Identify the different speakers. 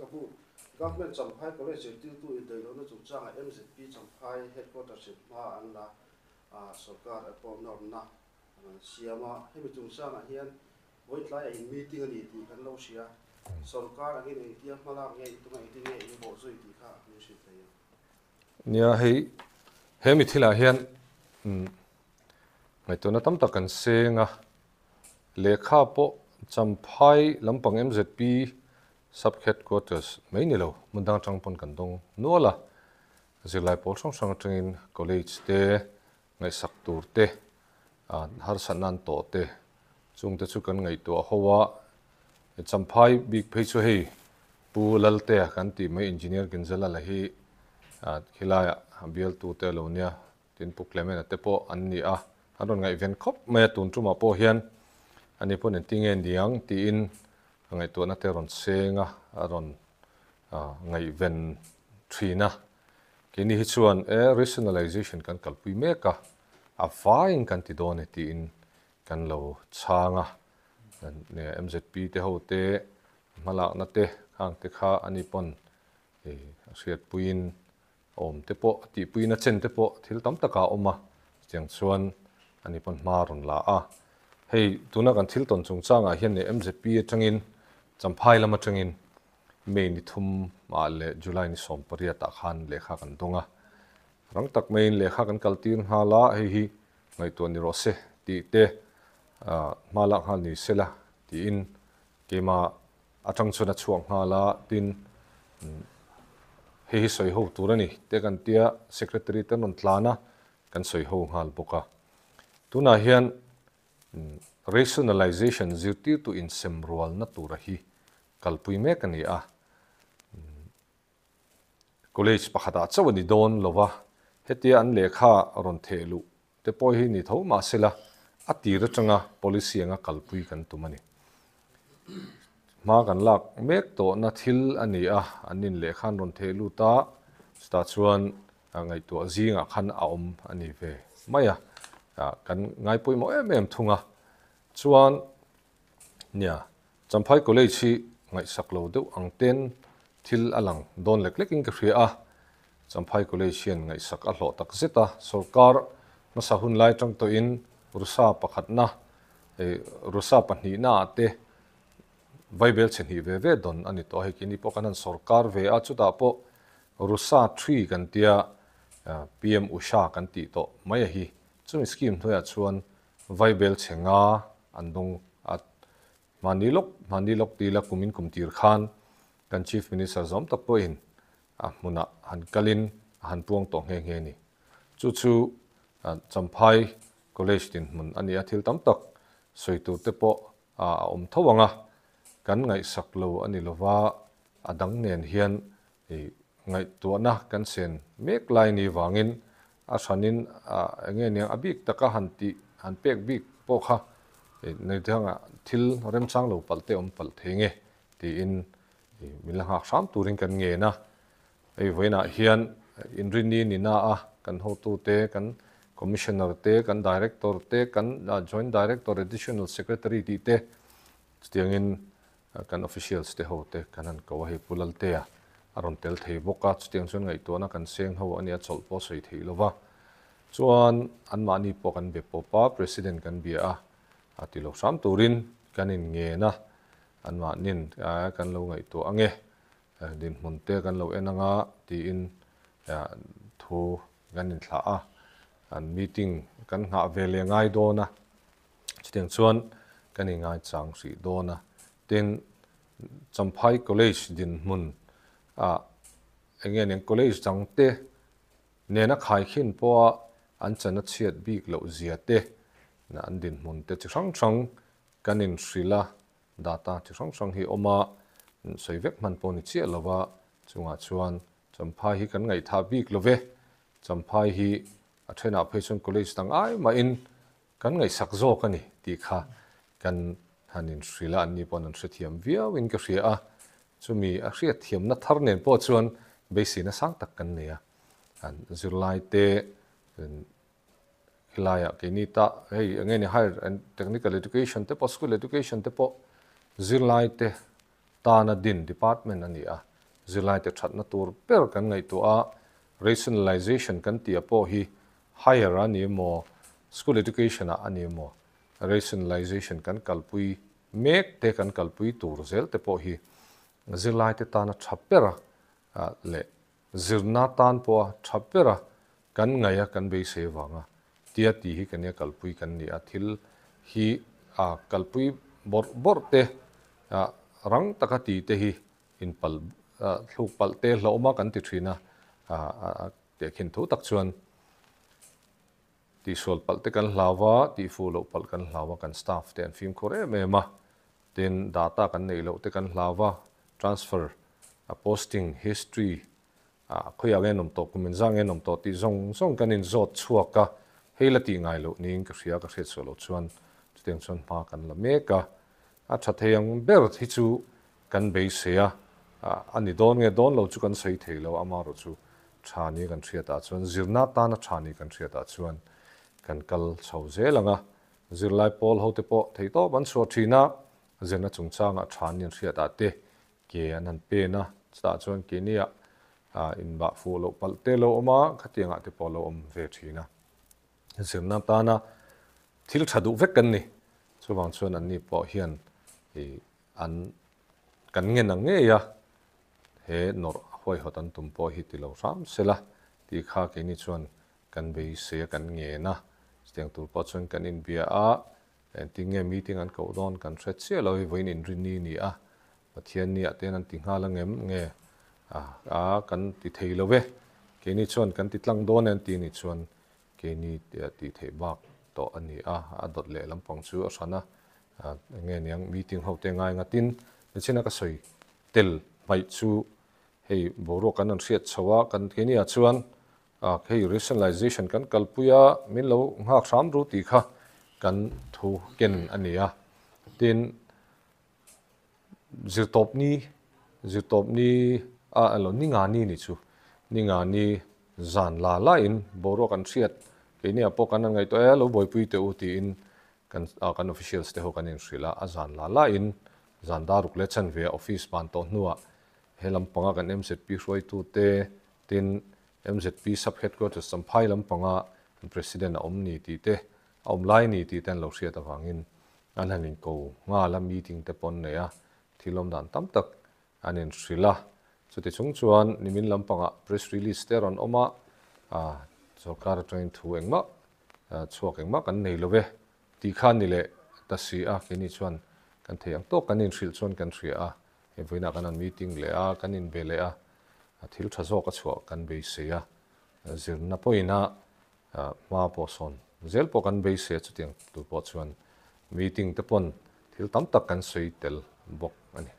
Speaker 1: Ka pu, Government Champhai College zirtirtu indaihlohna chungchangah MZP Champhai Headquarters in hma an la a, sorkar pawh nawrna an siam a. Hemi chungchangah hian vawitlaiah in meeting a ni tih kan lo hria. Sorkar angin engtia hma lak nge i tum a, engtin nge in bawh zui tih kha min hrilh thei ang.
Speaker 2: Nia, hei hemi thilah hian ngaihtuahna tam tak kan seng a, lehkha pawh Champhai lampang MZP Sub Headquarters mai ni lo, hmun dang atang pawn kan dawng nual a, zirlai pawl hrang hrang atangin college te, ngaihsak tur te, harsatna an tawh te, chungte chu kan ngaihtuah ho a, Champhai bik phei chu hei Pu Laltea kan tih mai Engineer Ginzalala hi khilaiah bialtute a lo nia, tin Pu Clement-a te pawh an ni a, an rawn ngaihven khawp mai a, tun tumah pawh hian ani pawn engtinge niang tiin a ngaihtuahna te a rawn seng a, a rawn ngaihven thin a. Keini hi chuan e rationalization kan kalpui mek a, a vaiin kan ti dawn e tiin kan lo chhang a. MZP te ho te hmalakna te khang te kha ani pawn a hriatpuiin awm te pawh a tihpuiin a chen te pawh thil tam takah a awm a, chutiang chuan ani pawn hma a rawn la a. Hei tuna kan thil tawn chungchangah hian MZP atangin Champhai lam atangin May ni thum ah leh July ni 18 ah khan lehkha kan dawng a. Rang tak maiin lehkha kan kal tir nghal a, hei hi ngaihtuah ni rawh se tih te hma lak nghal ni se la tiin keimah atang chuan a chhuak nghal a, tin hei hi sawi ho tur a ni te kan tia Secretary te an rawn tlan a, kan sawi ho nghal bawk a. Tunah hian Rationalization zirtirtu insem rualna tura hi kalpui mek a ni a. College pakhatah chauh a ni dawn lo va, hetia an lehkha rawn theh luh te pawh hi ni tho mah sela, a tir atanga policy anga kalpui kan tum a ni. Hma kan lak mek tawhna thil a ni a, an in lehkha an rawn theh lut a, chutah chuan ngaihtuah zingah khan a awm a ni ve mai a, kan ngaipawimawh em em thung a. Chuan nia, Champhai College hi ngaihsak lo deuh ang ten thil a lang dawn lek lekin ka hria a, Champhai College hian ngaihsak a hlawh tak zet a, sorkar hmasa hun lai tang tawhin Rusa pakhatna, Rusa pahnihna ah te Vaibel chhe hnih ve ve dawn a ni tawh a, hei keini pawh kan han sorkar ve a, chutah pawh Rusa three kan tia PM Usha kan tih tawh mai a hi, chumi scheme hnuaiah chuan Vaibel chhe nga an dawng a, hmani lawk hmani lawk tila kumin kum tir khan kan Chief Minister zawm tak pawhin a hmunah han kalin a han puang tawh nghe nghe a ni. Chu chu Champhai College dinhmun a ni a, thil tam tak sawi tur te pawh a awm tho ang a, kan ngaihsak lo a ni lova, a dang nen hian ngaihtuahna kan sen mek lai ni vangin a hranin eng nge niang a bik taka han tih han pek bik pawh kha neithanga thil remchang lo palh te awm palh thei nge tiin min la nghak hram turin kan ngen a. Hei vawiinah hian inrinni ni na a kan hotute, kan Commissioner te, kan Director te, kan Joint Director, Additional Secretary tih te chutiangin kan officials te ho te kan han ko a, hei Pu Laltea a rawn tel thei bawk a, chutiang chuan ngaihtuahna kan seng ho a nia chawlh pawh sawi theih lo va. Chuan anmahni pawh kan be pawp a, President kan bia a, a ti lo hram turin kan inngen a, anmahnin kan lo ngaihtuah ange. Dinhmun te kan lo en anga tiin thu kan inthlah a, an meeting kan nghah ve leh ngai dawn a, chutiang chuan kan inngaichang hrih dawn a. Tin, Champhai College dinhmun ah eng nge nen college dang te nena khaikhin pawha an chan a chhiat bik loh zia te, an dinhmun te chi hrang hrang kan inhrilh a. Data chi hrang hrang hi awm a, sawi vek hman pawh ni chiah lova, chungah chuan Champhai hi kan ngaihthah bik lo ve. Champhai hi a thenah phei chuan college dang ai mahin kan ngaihsak zawk a ni tih kha kan han inhrilh a, anni paw'n an hrethiam viauin ka hria a, chumi a hriatthiamna thar nen pawh chuan beiseina sang tak kan nei a, an zirlaite Helaiah keini ta hei eng nge ni higher and technical education te pawh school education te pawh zirlai te tana din department a ni a. Zirlaite thatna tur ber kan ngaihtuah a, rationalization kan tih a pawh hi higher a ni emaw, school education ah a ni emaw, rationalization kan kalpui mek te kan kalpui tur zel te pawh hi zirlaite tana tha bera leh zirna tan pawha tha bera kan ngaih a kan beisei avanga tia tih hi kan nia kalpui kan ni a, thil hi kalpui bawrh bawrh te rang taka tih te hi inpal thluk palh te hlauhawm a kan ti thin a, tehkhin thu tak chuan tihsual palh te kan hlau a, tihfuh loh palh kan hlau a, kan staff te an fimkhur em em a, tin data kan neih loh te kan hlau a, transfer a posting history a khawiah nge an awm tawh, kum inzah nge an awm tawh tih zawng zawng kan inzawt chhuak a, hei la tih ngai loh niin ka hria, ka hriat suah loh chuan chutiang chuan hma kan la mek a, a tha thei ang ber hi chu kan beisei a, a ni dawn nge dawn lo chu kan sawi thei lo, amaherawh chu tha ni kan hriatah chuan zirna tana tha ni kan hriatah chuan kan kal chho zel ang a, zirlai pawl hote pawh theihtawp an chhuah thin a, zirna chungchangah tha ni an hriatah te Ke an han pen a, chutah chuan keiniah inbah fuh loh palh te lo awm a, khatiangah te pawh a lo awm ve thin a. Zirna tana thil tha duh vek kan ni. Chuvang chuan anni pawh hian an kan ngen ang ngei a, he nawrh huaihawt an tum pawh hi ti lo hram sela tih kha keini chuan kan beisei a, kan ngen a. Chutiang tur pawh chuan kan inbia a, Engtin nge meeting an koh dawn kan hre chiah lo hi vawiin inrinni ni a, Pathian ni ah ten an ti nghal angem nge a kan ti thei lo e, keini chuan kan ti tlang dawn e an ti nih chuan keini tih theih bak tawh a ni a, a dawt leh lampang chu a hran a, enge niang meeting ho te ngai ngatin nichina ka sawi tel hmaih chu hei boruak kan rawn hriat chho a, kan keini ah chuan A, hei rationalization kan kalpui a, min lo nghak hram ru tih kha kan thu ken a ni a. Tin, zirtawpni, zirtawpni, a elo ni nga ni ni chu, ni nga ni zan la lain boruak an hriat, keini ah pawh kan han ngaihtuah e, lo buaipui teh u tiin kan kan officials te ho kan inhrilh a, a zan la lain zan daruk leh chanve a office ban tawh hnuah he lampanga kan MZP hruaitute Tin, MZP Sub-Headquarters Champhai lampanga an President a awm ni tih te, a awm lai ni tih te an lo hriat avangin an han inko nghal a, meeting te pawh an nei a, thil awm dan tam tak an inhrilh a. Chuti chung chuan nimin lampangah press release te a rawn awm a, sorkar atangin thu engmah, chhuak engmah kan nei lo ve tih kha ni leh ta si a, keini chuan kan thei ang tawk kan inhrilh chuan kan hria a, Hei vawiinah kan han meeting leh a, kan inbe leh a, thil tha zawk a chhuah kan beisei a, zirna pawhin a hma pawh sawn zel pawh kan beisei a, chutiang tur pawh chuan meeting te pawn thil tam tak kan sawi tel bawk a ni.